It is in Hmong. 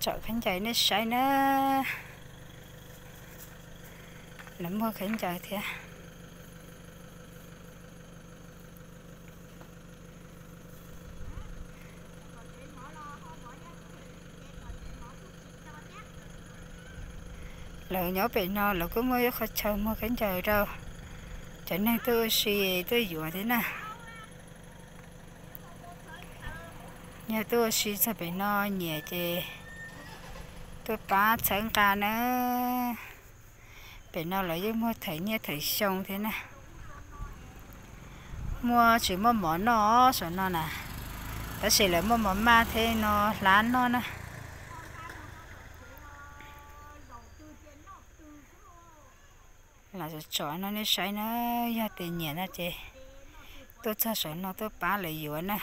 Tsom khaub ncaws nej saib na. Lawv muag khaub ncaws thiab. Lawv nyob pem no lawv kuj muaj ib qhov chaw muag khaub ncaws rau cov neeg tuaj ua si tuaj yuav thiab na. Yog tuaj ua si txog pem no nyiam ces tuaj pab txhawb nqa na. Pem no lawv yeej muag thawm nyiaj thawm xyoo thiab na. Muaj tsis muaj mov noj saum no na, tab sis lawv muaj mov maj thiab no hlab noj na. Lam tsom tsom no nej saib na, yog tias nyiam no ces tuaj txog saum no tuaj pab lawv yuav na.